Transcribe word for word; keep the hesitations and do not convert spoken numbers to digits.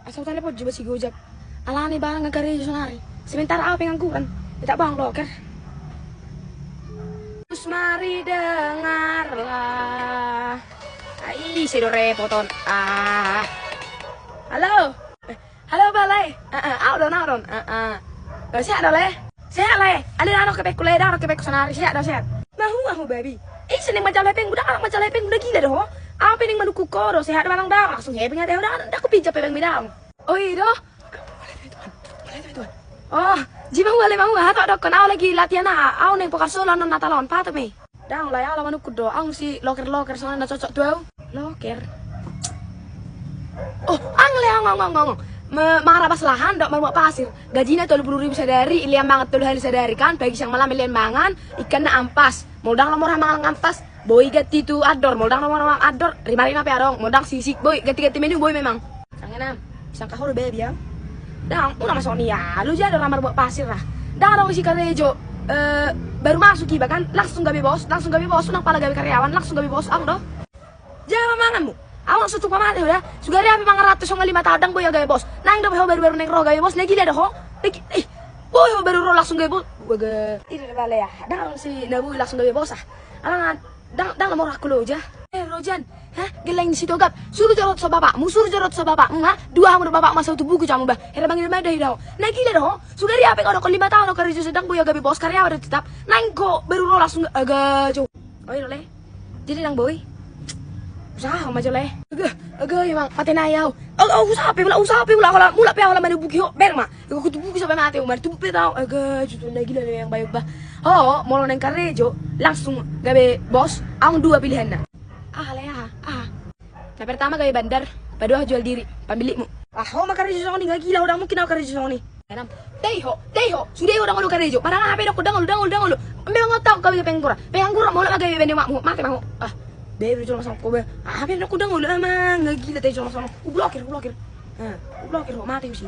Asa hutelepon jo ba si Gojek. Alani barang nga karejo sonari. Sementara au pengangguran. Etak bang loker. Terus mari dengarlah. Ai, ise do repot on. Ah. Halo. Eh, halo, Bale. Ah, ah, au do on, au do on. Ah, ah. Eh, sehat do, Le? Sehat, Le. Ale, dang adong hepengku, Le, dang adong hepengku sonari. Sehat do, sehat. Mahua ho, babi. Ise naeng manjalo hepengmu? Dang adong manjalo hepengmu, na gila do ho. Au pe naeng manungkun ho do, sehat do manang dang. Langsung hepeng ate ho, dang, dang hupinjam hepengmu, dang. Oh, i do. Oh, jima ua, Le, mahua. Hatop dokkon, au lagi latihan aha. Au naeng pokar solo annon Natal on, patop i. Dang, Lae, au laho manungkun do. Au si loker-loker songon na cocok tu au. Loker. Oh, ang, Le, ang, ang, ang, ang. Me-, mangarabas lahan dohot marumak pasir. Gajina tolu pulu ribu sadari, ilean mangan tolu hali sadari kan, pagi, siang, malam ilean mangan, ikanna ampas. Molo dang na mora mangan ampas, boi ganti tu andor, molo dang na mora mangan andor, rima-rima pe adong, molo dang sisik boi, ganti-ganti menu boi memang. Sangenam, sangka ho do babi au. Dang, unang ma songon i, alu jala do ra marumak pasir ra. Dang adong disi karejo, eh, baru masuk iba kan, langsung gabe bos, langsung gabe bos, unang pala gabe karyawan, langsung gabe bos, au do. Jala ma manganmu. Au langsung tuk mamate ho da. Sugari au pe mangaranto songon lima taon dang boi au gabe bos. Naeng dope ho baru-baru naeng ro gabe bos, na gila do ho. Na gi-, eh, boi ho baru ro langsung gabe bos. Waga. Ida da bale ya. Dang adong si na boi langsung gabe bos ah. Alangan. Dang, dang na mora ku loja. Eh, rojan. Hah? Geleng ni Sitogap. Suru jo ro tu son bapakmu, suru jo ro tu son bapakmu, ha? Dua hamu dohot bapakmu asa hutubuhon jo hamu bah. Hera bangin mada hidao. Na gila do ho. Sugari au pe nga dokkon lima taon au karejo so dang boi au gabe bos, karyawan do tetap. Naeng ho baru ro langsung, aga jo. Oi, Lole. Jadi dang boi. Usaha ma jo, Le. Aga, aga, emang pate nai au. Au, au, usaha pe ula, usaha pe ula, holan mulak pe au holan manubuki ho, bereng ma. Ego kutubuki sampe mate, umar tubu pe tau. Aga, jutu na gila na yang bayu bah. Ho, molo naeng karejo, langsung gabe bos, au dua pilihanna. Ah, Le, ah, ah. Na pertama gabe bandar, padua jual diri, pambilikmu. Ah, ho ma karejo songon i, nga gila ho, dang mungkin au karejo songon i. Enam. Tei ho, tei ho, sude ho dang olo karejo. Padahal aha pe dokkon dang olo, dang olo, dang olo. Memang ho tau gabe pengangguran. Pengangguran molo ma gabe bende umakmu, mate ma ho. Ah, bebe jolo songon ho be. Aha pe dokkon dang olo, amang, nga gila tei jolo songon ho. Ublokir, ublokir. Ah, ublokir ho, mate husi.